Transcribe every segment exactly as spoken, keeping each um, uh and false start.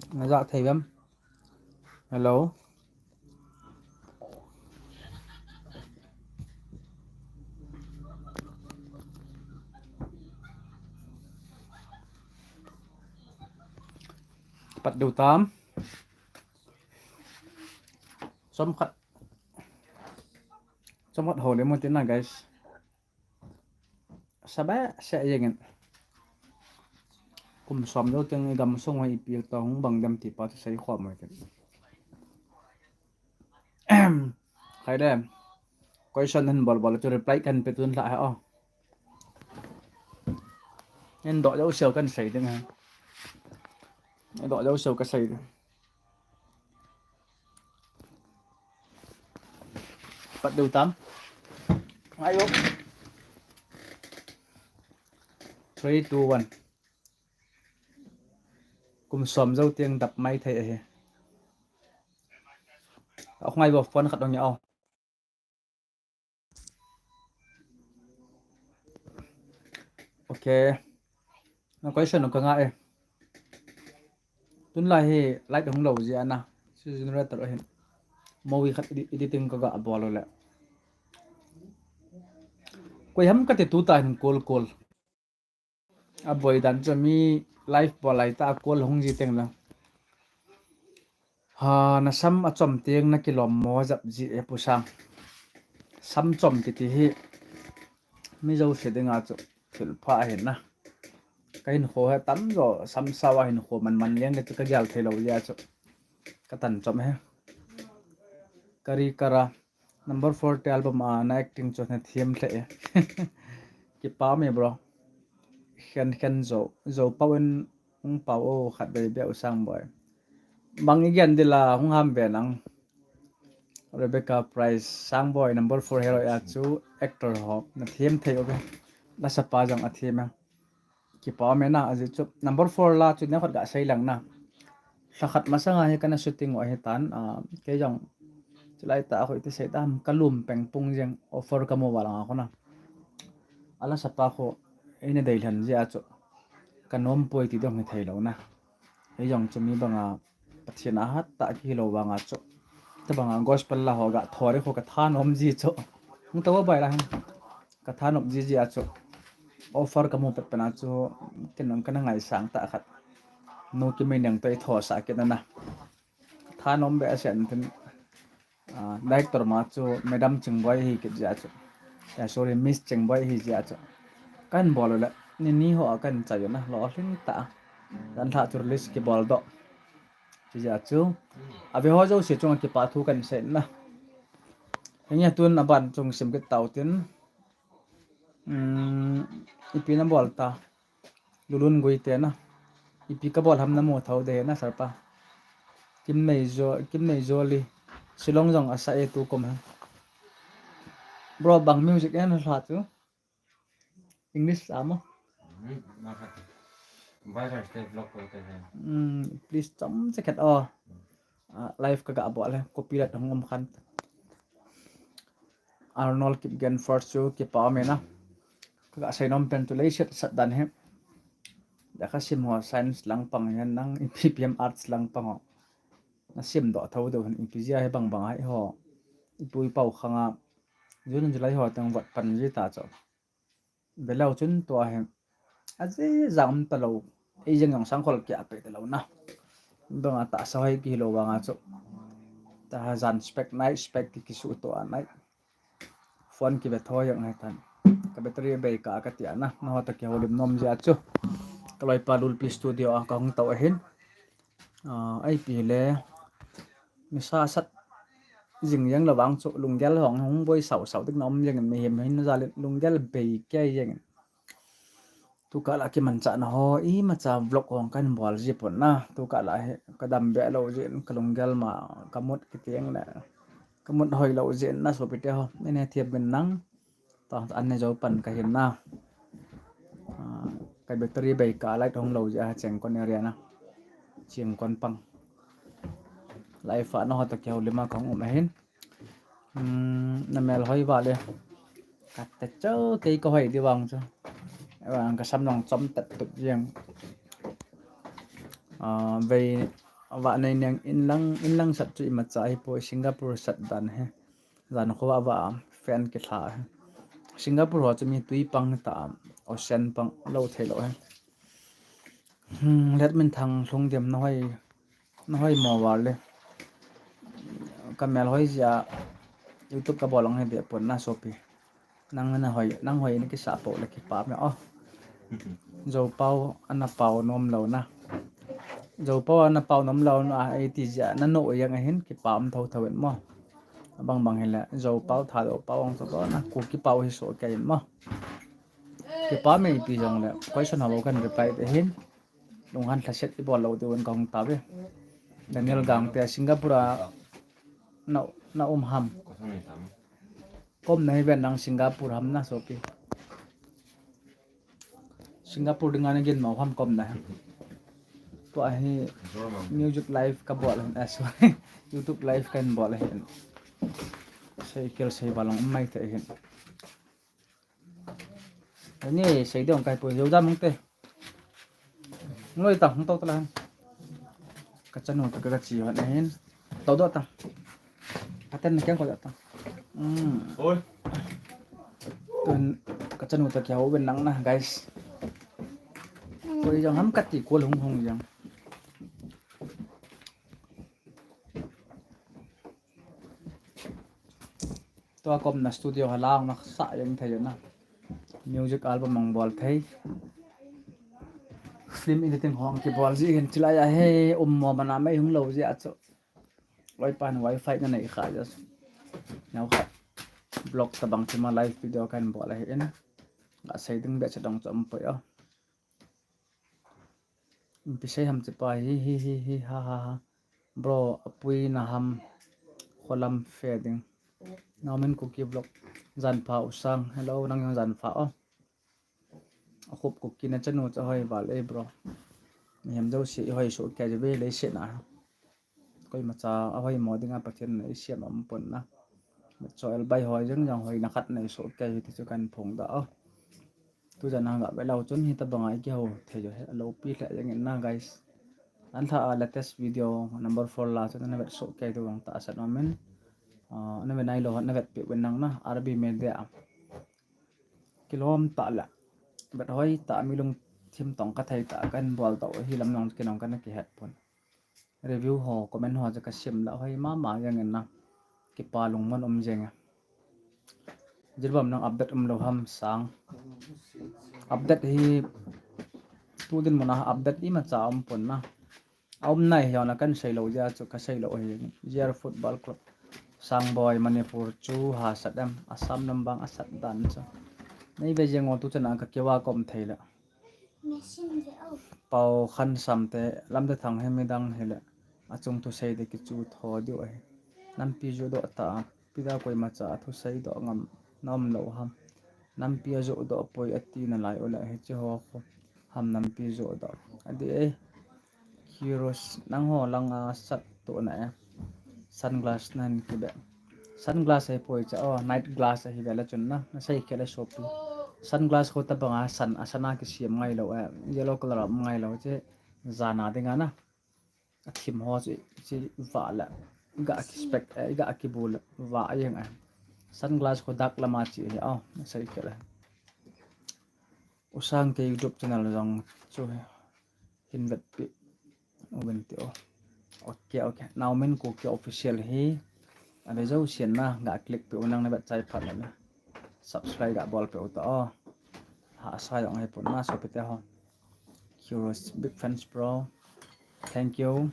Najah thei vem? Hello. Pat diu tam. Som khat. Som khat ho le mo tin na, guys. Sa behseh jeng in. Kum som jou teng i gamsung ho ipi toh hung bang dem ti pa chu sei khom mo tin. Khai de. Question hin bol bol chu reply kan pe tun lha ha o. Hin doh jou sel kan sei ding ha. Hin doh jou sel ka sei ding. Pat diu tam. Ngai o. Three, two, one. Kum som jou teng dap mai thei ahi. Ahung ngai bo phone khat ong ya o. Okay. Na question ka nga e. Tun lai hi light hung lou jia na. Si generator ahin. Movie khat edi-, editing ka ga bol le. Koi ham ka ti tu ta hin kol kol. A boi dan chu mi live bol lai ta kol hung ji teng la. Ha, na sam a chom teng na kilom mo jap ji e pu sang. Sam chom kiti hi mi jouse dinga chu thil pha ahin na. Ka hinkho hi tam jo sam sao a hinkho man man leng le chu ka gel thei lou jia chu. Ka tan chom he. Kari kara. Number four te album a na acting chu na thiam lheh e. Kipa me bro. Khen khen jo, jo pau in hung pau o khat vei bia u sang boi. Bang i gen dila hung ham ve nang. Rebecca Price sang boi number four hero ya chu actor ho na thiam thei o ve. Na sapa jong a thiam e. Kipa me na, aji chu number four la chu neo khat ga sei lang na. Lha khat masanga hi kana shooting u ahi tan, a, kei jong chulai ta a hoi ti sei ta ham ka lum peng pung jeng offer ka mu va lang a khu na. Ala sapa khu ei na dei lhan jia chu ka nom poi ti dong hi thei lou na. Ei jong chu mi banga Pathen a hat ta ki lou vanga chu. Ta banga gospel la ho ga thori khu ka thanom ji chu. Hung ta bai la hin. Ka thanom ji ji a chu. Offer ka mu pet pena chu kin nang kana ngai sang ta khat. Nu ki mai nang toi tho sa ki na na. Thanom be a sen tin. Ah, director ma chu Madam Chingboi hi kit jia chu. Eh, sorry, Miss Chingboi hi jia chu. Kan bol le ni ni ho kan chai na lo hling ta. Dan tha chu release ki bol do. Chi jia chu. A ve ho jouse chunga kipa thu kan sei na. Henge tun a ban chung sim kit tau tin. Um, ipi na bol ta. Lulun Guite na. Ipi ka bol ham na mu thau de na sarpa. Kim Nei Jo, Kim Nei Jo li. Shillong jong a sa e tu kom ha. Bro bang music en la tu. English amo. Hmm, na khat. Viral stage vlog ko te hai. Hmm, please chom che khat o. Ah, live ka ga bol le, copyright hung um khan. Arnold Kipgen first chu kipa me na. Ka ga sei nom pen chu lei set sat dan he. Da ka sim ho science lang pang hian nang ipi pi ham arts lang pang ho. Na sim do tho do han ipi jia he bang bang hai ho. Ipu i pau khanga. June July ho tang vot pan ji ta chu. Ve lou chun tua hi a ji jang um ta lou. Ei jeng jong sang khol kia pe ta lou na. Bang a ta sa hoi ki lou vang a chu. Ta ha jan spec night spec ki ki su tua night. Phone ki ve tho jong hai tan. Ka battery bei ka ka tia na. Na ho ta ki ho lim nom jia chu. Ka loi pa Lulpi studio a ka hung tau ahin. Ah, ai pi le. Nisa sat jing jeng lo vang chu lunggel hong hung boi sau sau tik na um jeng mi hem hin ja le lunggel bei ke jeng. Tu ka la ki man cha na ho i ma cha vlog hong kan bol ji pon na. Tu ka la he ka dam be lo ji ka lunggel ma ka mut ki tiang le. Ka mut hoi lo ji na so pi te ho. Ne ne thiap bin nang. Ta an ne jo pan ka hin na. Ah, ka battery bei ka light hong lo ja cheng kon area na. Cheng kon pang. Live a na ho ta keu lima kong um hin. Hmm, na mel hoi va le. Ka te cho kei ko hoi di vang cho. Vang ka sam long chom tat tut jeng. Ah, vei Ava nei neng inlang, inlang sat chu imacha hi poi, Singapore sat dan hi. Jan kho ava fan kilha hi. Singapore ho chu mi tui pang ta, ocean pang lo thei lo hi. Hmm, let min thang lhung dem na hoi, na hoi mo wal le. Ka mel hoi jia YouTube ka bol ang hi de pon na sopi. Nang na hoi, nang hoi ni kisa po le kipa me o. Zo pau ana pau nom lo na. Zo pau ana pau nom lo na, ai ti jia na no yang ahin kipa um tho tho in mo. Bang bang hile zo pau tha do pau ang so na ku kipau hi so ke in mo. Kipa me ipi jong le question ho kan reply te hin. Lunghan thaset i bol lo diu in ka hung ta ve. Daniel Gangte Singapore a na, na um ham. Kom na hi ven nang Singapore ham na sopi. Singapore dinga na gin mau ham kom na. Tua hi music live ka bol hin, eh, sorry. YouTube live kan bol hin. Sei kel sei balong mai te hin. Ani sei dong kai poi, jou jam hung te. Hung loi ta, hung to ta la. Ka chanu ta ka chi hon ahin. To do ta. Aten na kyang ko ta. Hmm. Oi. Tun ka chanu ta kya ho ben nang na, guys. Koi jong ham ka ti ko hung hung jong. Tua kom na studio ha lang na sa yang thei na. Music album ang bol thei. Film editing hong ki bol ji hin chilai a he um mo mana mai hung lo ji a chu. Wi pan wifi na nei kha ja. Nau kha. Blog ta bang chima live video kan bol a he in. Nga sei ding be cha dong chom poi o. Ipi sei ham che pa hi hi hi hi ha ha ha. Bro, apui na ham kholam fe ding. Naomin Kuki vlog. Jan pha u sang. Hello, nang jong jan pha o. Akhup Kuki na chanu cha hoi val ei bro. Mihem jouse i hoi soh kei ve leiset na. Koimacha ahoi mo dinga Pathen in eisiam aum pon na. Mitcho el bai hoi jeng jong hoina khat nei soh kei hi ti chu kan phong da o. Tujan a ga ve lou chun hitabanga i kihou thei jo he, alopi lheh jeng in na, guys. Anlha a latest video number four la chun ana vet soh kei diu vang tahsan umin. Ah, ana ve nailou hon na vetpeh uvin nang na, R B Media. Kilom tah le vet hoi tah, mi lungthim tong ka thei tah kan bol tah u hi lam nong kinong kana kihet pon. Review ho, comment ho chu ka sim la hoi mama jeng in na. Kipa lungmon um jeng e. Jiribam nang update um lou ham sang. Update hi tu dinmun a update imacha um pon na. A um nai hi jong na kan sei lou jeh a chu ka sei lou hi. J R Football Club. Sangboi, Manipur chu hahsat em. Assam lam vang asat dan chu. Nei ve jeng o tu chan a ka kiva kom thei le. Pau Khan Sam te, Lamte Thang hi midang hile, achung thusei te kichu tho diu ahi. Nampi ju doh ta, pida koimacha thusei doh ngam na um lou ham. Nampi a ju doh poi ati nalai u le, hiche ho khu ham nampi ju doh. Adi e, Heroes, nangho langa sat toh na e. Sunglass nan kibe. Sunglass ahi poi cha, oh, night glass ahi ve le chun na, na sei kei le sopi. Sunglass khu tabanga sun, a sun a kisiam ngai lou e, yellow color a um ngai lou che, jana dinga na. A thim ho chu, chu va le, ga ki spec, eh, ga ki bu le, va a jeng e. Sunglass khu dark lama che hi, oh, na sei kei le. Usang ke YouTube channel jong chu hi. Hin vetpeh uvin ti o. Ok, ok. Naomin Kuki Official hi. Ave jousen na ga click peh u nang na vet chai phat le. Subscribe ga bol peh u ta o. Hahsa jong ahi pon na sopi te ho. Curious, big fans bro. Thank you.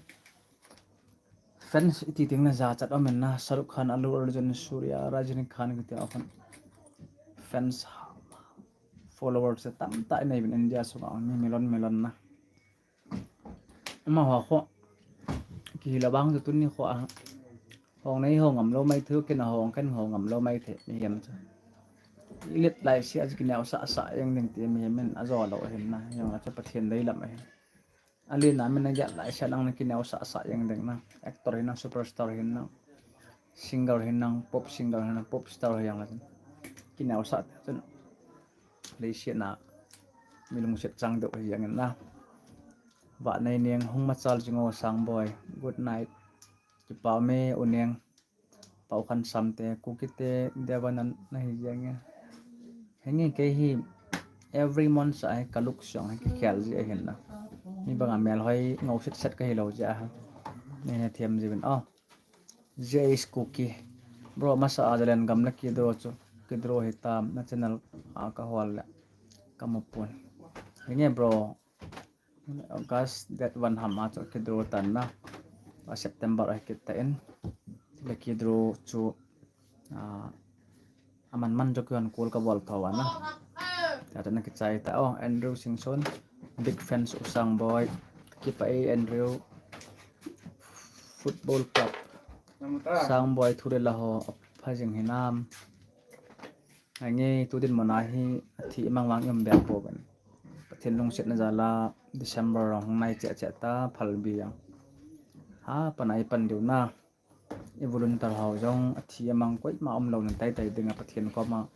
Fans iti ding na jachat um in na, Shahrukh Khan, Allu Arjun, Surya, Rajinikanth kiti a khun. Fans followers tamtah inei uvin India sunga mi million million na. Amaho khu kihi lou vang chu tuni khu a hong nei hong ngam lou mai thei, ken a hong ken hong ngam lou mai thei mihem chu. I let lai sia chu kineosah sah jeng ding ti mihem in ajo lou ahin na, jong a chu Pathen deilam ahi. Alen a min a gel lai sia nang na kineosah sah jeng ding na. Actor hin nang, superstar hin nang, singer hin nang, pop singer hin nang, pop star hin nang. Kineosah te chun leiset a mi lungset chang deuh hi jeng in na. Vahnei Neng, hung machal jing o Sangboi. Good night. Kipah me u Neng. Pau Khan Samte, Kukite, Devanan nahi jeng e. Henge kei hi every month sa hi ka look song hi kikhel ji ahin na. Mi banga melhoi ngou set set kahi lou ji a. Nei na thiam ji vin. Oh. J H Kuki. Bro, masa a Zalen gam la kidraw chu. Kidraw hi tam na channel a ka hol le. Ka mu pon. Henge bro. August date one ham a chu kidraw tan na. A September a kit ta in. Le kidraw chu, ah, aman man chu kihon call ka bol tho a na. Tia chu na kichai ta. Oh, Andrew Singson, big fans u Sangboi. Kipah e Andrew. Football Club. Sangboi thu le la ho, pha jing hinam. Ange, tu dinmun a hi athi mang vang i um bep pouvin. Pathen lungsetna jal a December hung nai cheh cheh ta, phalbi a. Ha, pan a i pan diu na. I volunteer ho jong athi amang koima umlou na tai tai ding a Pathen koma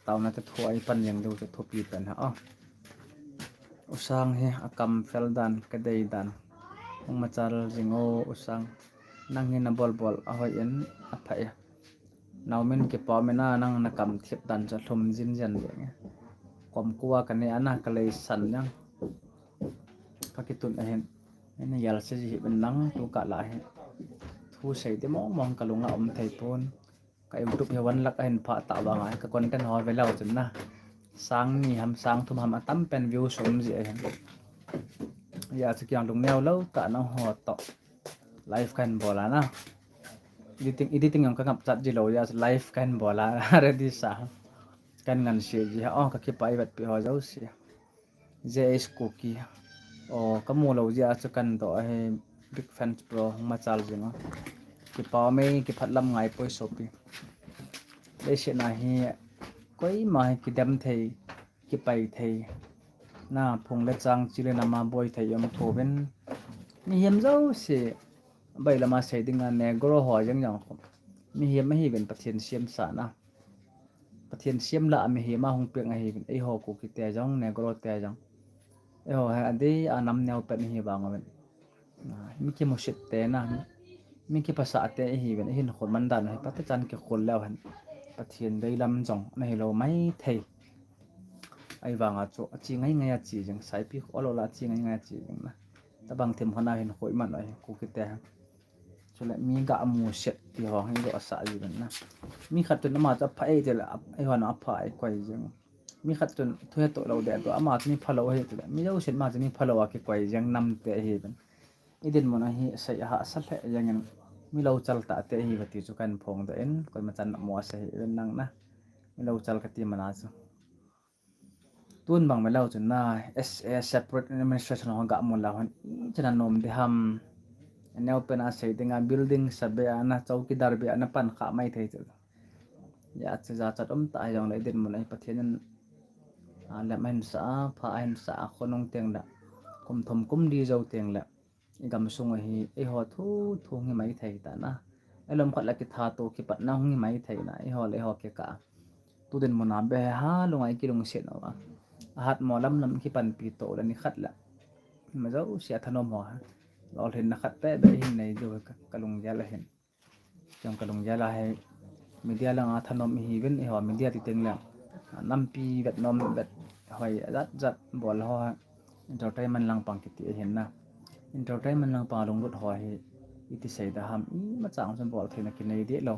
taona te thu a i pan jeng diu chu thupi pen ha. Oh. U Sang hi a kam fel dan, ka dei dan. Hung machal jing o U Sang. Nang hi na bol bol a hoi in a pha e. Nau min kipa min a nang na kam thip dan chu lhum jin jan jeng e. Kom kua ka ne a na ka lei san jang. Ka kitun ahin. Nei na yal se ji hi ben nang tu ka la hi. Thu sei te mong mong ka lunga um thei pon. Ka YouTube hi one lakh ahin pha ta vang a ka content ho ve lou chun na. Sang ni ham sang thum ham a tam pen view sum ji ahin. Ya chu kiang lung neo lou ta nang ho to. Live kan bol a na. Editing, editing jong ka ngap chat ji lou ya live kan bol a ready sa. Kan ngan se ji ha. Oh, ka kipah i vet pi ho jouse. J H Kuki. Oh, ka mu lou ji a chu kan doh ahi big fans bro, hung machal jing o. Kipah me, kiphat lam ngai poi sopi. Leiset na hi koima hi kidem thei, kipai thei. Na phung le chang chi le nam a boi thei um pouvin. Mihem jouse bai lam a sei ding a Negro ho jeng jong khom. Mihem ahi vin Pathen siam sa na. Pathen siam la a mihem a hung peng ahi vin. Eiho Kuki te jong, Negro te jong. Eiho hi a dei a nam neo pen ahi vang uvin. Ah, mi kimusit te na, mi kipasah te ihi vin, ihin khol man dan hi, pata chan kikhol leu hen. Pathen dei lam jong, na hi lou mai thei. Ahivang a chu, a chi ngai ngai a chi jing, saipi khol lou la a chi ngai ngai a chi jing na. Tabang thim khona hin khoi man ahi, Kuki te. Chule mi ga mu set ti ho hi jo asa ji ben na. Mi khat chun ama chu apha ei ti le, a, ei ho na apha ei koi jeng. Mi khat chun thu he to lo de to, ama chu mi phalou ahi ti le. Mi jouse ma chu mi phalou a kikoi jeng nam te ahi ben. I dinmun a hi sei a hahsa lheh jeng in mi lou chal ta te ahi va ti chu kan phong doh in, koima chan na mo asa hi ben nang na. Mi lou chal ka ti man a chu. Tun bang ve leu chun na, S A separate administration ho ga mu leu hen, i chana nom de ham. Neo pen a sei ding a building sa be a na, chowkidar be a na pan kha mai thei chu. Ya chu ja chat um ta jong le i dinmun a hi Pathen in, a, lem ahin sa a, pha ahin sa a, khonung teng le. Kum thum kum li jou teng le. I gamsung a hi, eiho thu, thu hung hi mai thei ta na. Ei lom khat la kitha to, kipatna hung hi mai thei na, eiho le eiho kikah a. Tu dinmun a be ha, lunga i kilungset nau a. Ahat mo lam lam kipanpi to le ni khat la. Ma jouse a thanom ho ha. Lolhinna khat be be hin nei diu ka, ka lunggel ahin. Jong ka lunggel a hi. Media lang a thanom ihi vin eiho media ti teng le. Nampi vet nom vet hoi jat jat bol ho ha. Entertainment lang pang kiti ahin na. Entertainment lang pang lunglut ho hi iti sei da ham, ima chang chu bol theina kinei deh lou.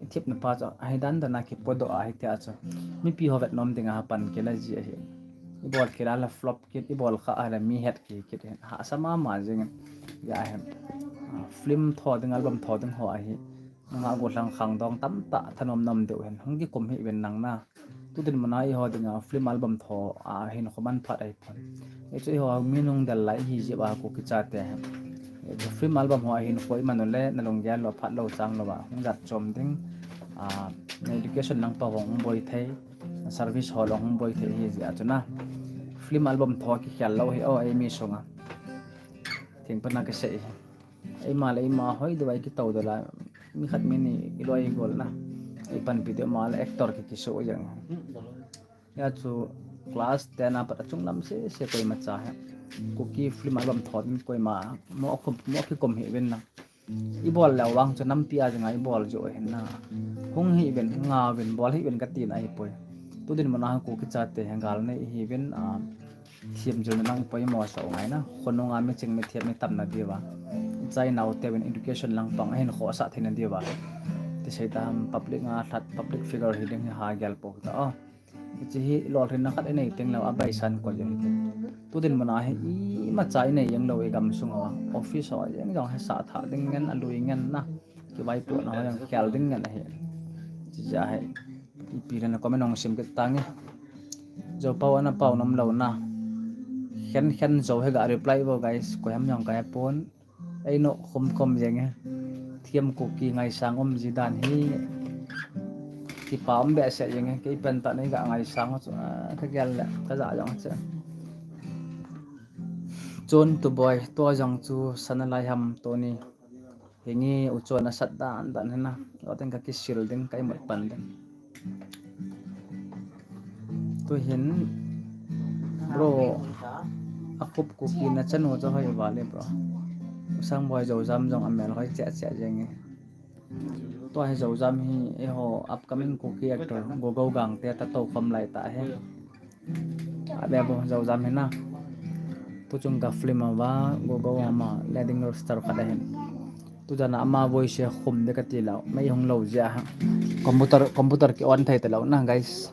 I thipna pa chu ahi dan dan a kipodoh ahi tia chu. Mipi ho vet nom ding a pan kila ji ahi. I bol kila la flop kit, i bol kha a la mi het ki kit hin. Hahsa mama jing in. Ya hem. Ah, film tho ding, album tho ding ho ahi. Nanga gollhang khangdong tamtah thanom nom deu hin. Hung kikum hi vin nang na. Tu dinmun a eiho dinga film album tho a hin khoman phat ahi pon. Ei chu eiho mi nung del lai hi jeh a Kuki chate. Ei chu film album ho a hin khoi man u le na lunggel lou phat lou chang lou a hung jat chom ding. A, na education lang pa hung boi thei, na service ho lou hung boi thei hi jeh a chu na. Film album tho kikhel lou hi o ei mi sunga. Thing pa na kisei hi. Eima le eima hoi deu a i kito deu la, mi khat mi ni i loi i gol na. I panpi deu ma le actor ki kiso jeng. Ya chu class ten a pat a chunglam sese koima cha hi. Kuki film album thot in koima mo khum mo kikom hi ven na. I bol leh vang chu nampi a jing a i bol jo hin na. Hung hi ven, nga ven, bol hi ven ka ti na hi poi. Tu din mana Kuki chate hi gal nei hi ven a. Thiam jil na nang poi mo sa ngai na. Khonung a mi ching mi thiam mi tam na diu va. Chai nau te ven education lang pang a hin khosa thei na diu va. Ti sei ta ham public nga lhat public figure hi ding hi ha gel po ta o. Hiche hi lolhinna khat i nei teng leh a baisan koi ahi. Tu din mana hi imacha i nei jeng lou i gamsung a office ho jeng jong hi sa tha ding ngen a lui ngen na. Kivaipohna ho jong khel ding ngen ahi. Hiche jeh a hi ipi le na comment hung sim kit tange. Jou pau ana pau nom lou na. Khen khen jou hi ga reply vo guys. Koi ham jong ka he pon. Ei no khom khom jeng e. Thiam Kuki ngaisang um ji dan hi. Kipa um behseh jeng e. Kei pen tah nei ga ngaisang chu, ah, ka gel le ka ja jong chu. Chon tu boy, tua jong chu sana lai ham Tony. Hinge u chon a sat dan dan hina. Lo teng ka kisil ding, ka imut pan ding. Tu hin bro, a khup Kuki na chanu chu hoi vale bro. Sang boy jo jam jong a mel hoi cheh cheh jeng e. Tua hi jo jam hi eiho upcoming Kuki actor Gogo Gangte ta tou khom lai ta hi. Abe bo jo jam hi na. Tu chung ka film a va Gogo ama leading role star khat ahin. Tu jana ama voice khum de ka ti lou. Mei hung lou jeh a. Computer, computer ki on thei ta lou na guys.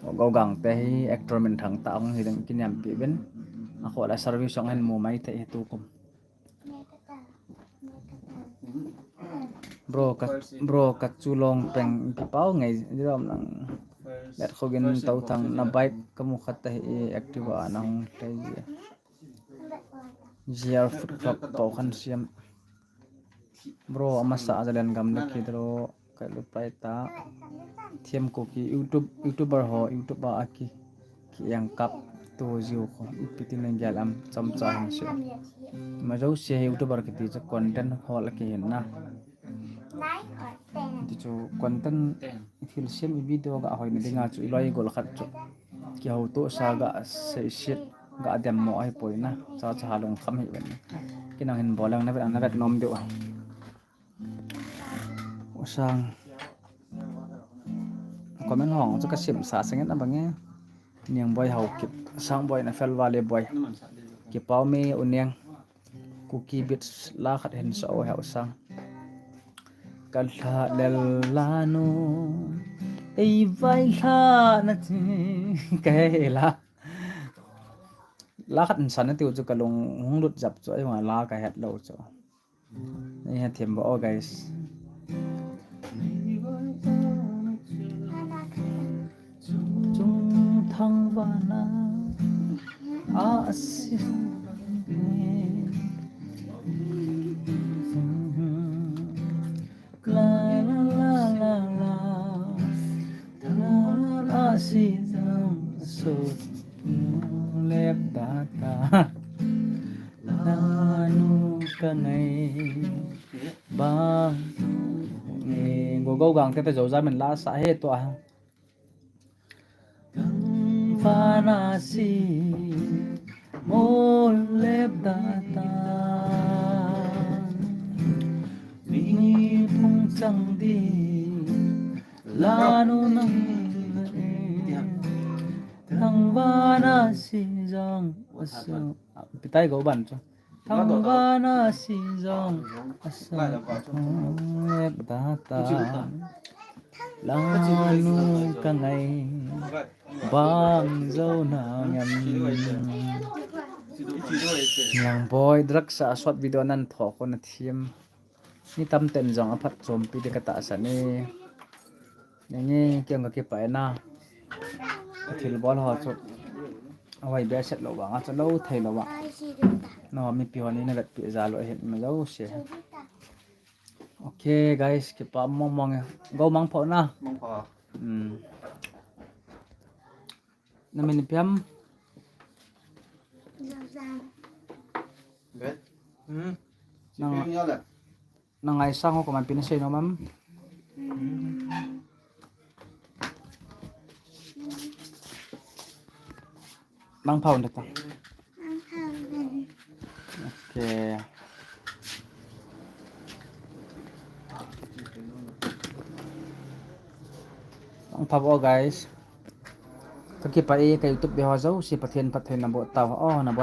Gogo Gangte hi actor min thang ta hung hi ding kiniampi ven. A kho la service jong hin mu mai thei hi tu kum. Bro ka, bro ka chu long peng kipau ngai jom lang. Let khogin tau thang na bike ka mu khat ta hi Activa na hung thei ji. G R Food Club pau khan siam. Bro, amasa a jalen gam le kidro ka reply ta. Thiam Kuki YouTube, YouTuber ho, YouTube a aki ki ang kap tu jiu ko. Ipi ti nang gel am chomcha hung se. Ma jo se YouTuber kiti chu content ho la ki hin na. Ti chu content thil siam i video ga hoi na dinga chu i loi gol khat chu. Kihoutoh sa ga seiset ga dem mo ahi poi na. Cha cha ha lungkham hi ven. Kinang hin bol ang na vet, ang na vet nom diu. U Sang. Comment hong chu ka sim sa singen a bang e. Niang boy Haokip. Sang boy na fel vale boy. Kipau me u Niang. Kuki Beats la khat hin sa o he u Sang. Ka lha lel la nu. Ei vai lha na ti. Ka he la. La khat hin sa na tiu chu ka lung hung lut jap chu ei ma la ka het lou chu. Ei ha thiam ba o guys. Chung thangvana a si. La la la la la. Thangvana a si jong so. Lep da ta. Lanu ka ngai. Bang. Gogo Gangte ta jo jam in la sa he tua. Thangvana si mo lep da ta. Ni phung chang di lanu nang. Thangvana si jong aso. Pitai go ban chu. Thangvana si jong aso. Lep da ta. Lanu ka ngai. Bang jo na ngam. Lang boy drugs a short video nan tho ko na thiam. Ni tam ten jong a phat chompi di ka tahsan e. Nge nge kiang ka kipah e na. Ka thil bol ho chu. A vai behseh lou vang a chu lou thei lou vang. No, mipi ho ni na vet pi ja lou hin ma jo se. Okay guys, kipa mong mong e. Go mang pho na. Mang pho. Hmm. Na min ipi ham? Vet. Hmm. Nang, nang ai sang ho ko man pin sei nom am? Hmm. Mangpha un ta. Ok. Mangpha un guys. Kakipah e, ka YouTube ve ho jouse Pathen phatthei naboh tau. O, naboh.